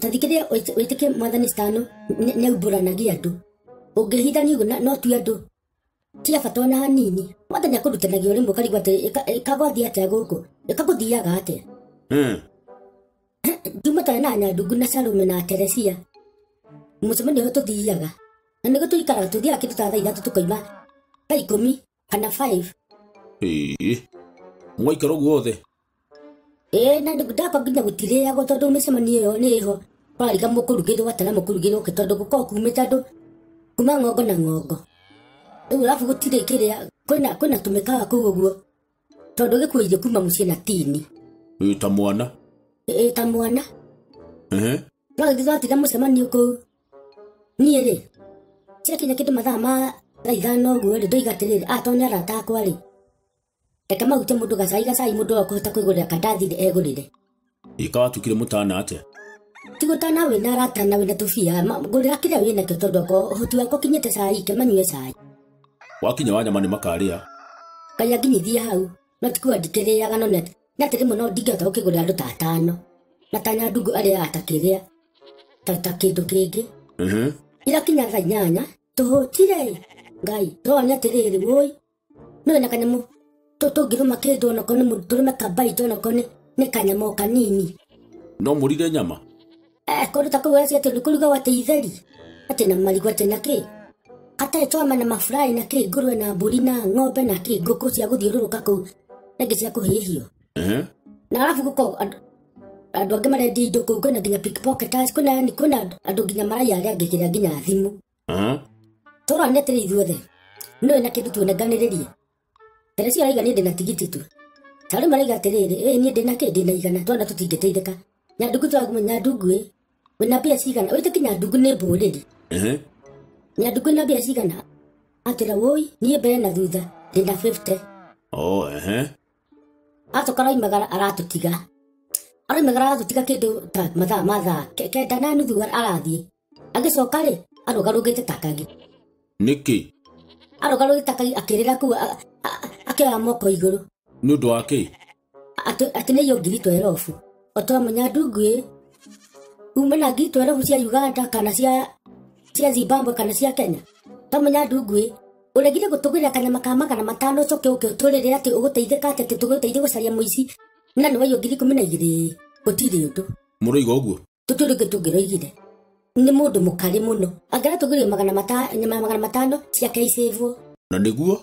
Tathikĩrĩria wĩtĩkie mwathani citano nĩaumbũranagia andũ. Ũngĩhithania ũguo no tue andũ ti a bata ona hanini. Mwathani akũrutanagia ũrĩmwe ũkarigwo atĩ ĩkagwathiĩ atĩa gũkũ, ĩkagũthiaga atĩa. Njuma na Nyandungu na Salome na Teresia. Mũcemanio ũyũ tũthiaga. Na nĩguo tũikaraga tũthiaga kĩndũ ta thaa 3 tũkoima thaa 10 kana 5. Ĩĩ. Mwaikara ũguo othe? Ĩĩ na ndakwa nginya gũtirĩagwo tondũ mĩcemanio ĩyo nĩ ĩho. Kwarika mũkũrugĩrwo atĩa na mũkũrugĩrwo kĩ tondũ gũkoragwo kumĩte andũ kuma ng'ongo na ng'ongo. Rĩu arabu gũtirĩ kĩrĩa kwĩna tũmĩkawa kũu ũguo tondũ gĩkuo irio kuma mũciĩ na tini. Ĩĩ ta mwana. Ĩĩ ta mwana. Twagĩthiĩ twatiga mũcemanio kũu. Niĩ rĩ, ciakinya kĩndũ mathaa ma thaa 5 ũguo rĩ, ndoiga atĩrĩrĩ, tondũ nĩ arata akwa rĩ, reke mahute mũndũ gacai gacai mũndũ ũrĩa ũkũhota kwĩgũrĩra kandathi rĩ, egũrĩre. Ĩĩ kawatuĩkire mũtana atĩa? Ti gũtana wĩna arata na wĩna tũbia, ngũrĩra kĩrĩa wĩnakĩo tondũ okorwo ũhoti wakwa ũkinyĩte cai, ke manyue cai. Wakinya wa nyama nĩ makarĩa. Ngai anginyithie hau, no ti kuga ndikĩrĩaga no nĩ atĩ rĩmwe no ndingĩhota gũkĩgũrĩra andũ ta atano. Na ta Nyandungu arĩaga ta kĩrĩa, ta kĩndũ kĩngĩ. Irakinya thaa 8, tũhũtire. Ngai, tũrona atĩrĩrĩ, wũi, nĩwe na kanyamũ, tũngĩrũma kĩndũ onakorwo nĩ mũndũ, tũrũme kabaitũ onakorwo nĩ kanyamũ o kanini. No mũrire nyama? Kũndũ ta kũu atĩ nĩ kũrugagwo atĩ itheri, atĩ na marigũ atĩ na kĩ. Hatarĩ choma na maburai na kĩ, ngũrwe na mbũri na ng'ombe na kĩ, ngũkũ cia gũthiũrũrũka kũu, na ingĩ cia kũhĩhio. Na arabu gũkoragwo andũ angĩ marendia indo kũu, kwĩna nginya pickpocketers, kwĩna andũ nginya maraiya arĩa angĩ kĩrĩa nginya thimũ. Tũrorane atĩrĩ ithuothe, nĩũĩ na kĩndũ tuonanganĩrĩrie. Teresia araiga niĩ ndĩna tigiti tu. Salome araiga atĩrĩrĩ, ĩĩ niĩ ndĩna kĩ, ndĩna 100, twana tũtingĩteithĩka. Nyandungu tũraguma Nyandungu ĩ, wĩna mbia cigana? Wĩtĩkie Nyandungu nĩ mbũrĩri. Nyandungu na mbia cigana? Atĩra wũi, niĩ mbere na thutha, ndĩna 50. Oh, ehe. Acoka aroimagara aratũtiga. Aroimagara aratũtiga kĩndũ ta mathaa ma thaa 9:30 arathiĩ. Agĩcoka rĩ, arũgarũgĩte ta kagi. Nĩkĩ? Arũgarũgĩte ta kagi akĩrĩra kũu, akĩoya moko igũrũ. Nĩ ũndũ wa kĩ? Atĩ nĩ iyo ngiri twerobu. O twamũ Nyandungu ĩ, uma na ngiri twerobu cia Uganda kana cia Zimbabwe kana cia Kenya. Twamũ Nyandungu ĩ, ũregire gũtũgũrĩra kanyama ka 500 ũcoke ũke ũtũrĩre atĩ ũgũteithĩka atĩ tũgũteithie gũcaria mũici. Na nĩ waiywo ngiri 12, gũtirĩ ũndũ. Mũroiga ũguo? Tũtirĩ ũngĩ tũngĩroigire. Nĩ mũndũ mũkarĩ mũno. Angĩratũgũrĩire nyama ya 500 ciake icĩvwo. Na nĩguo?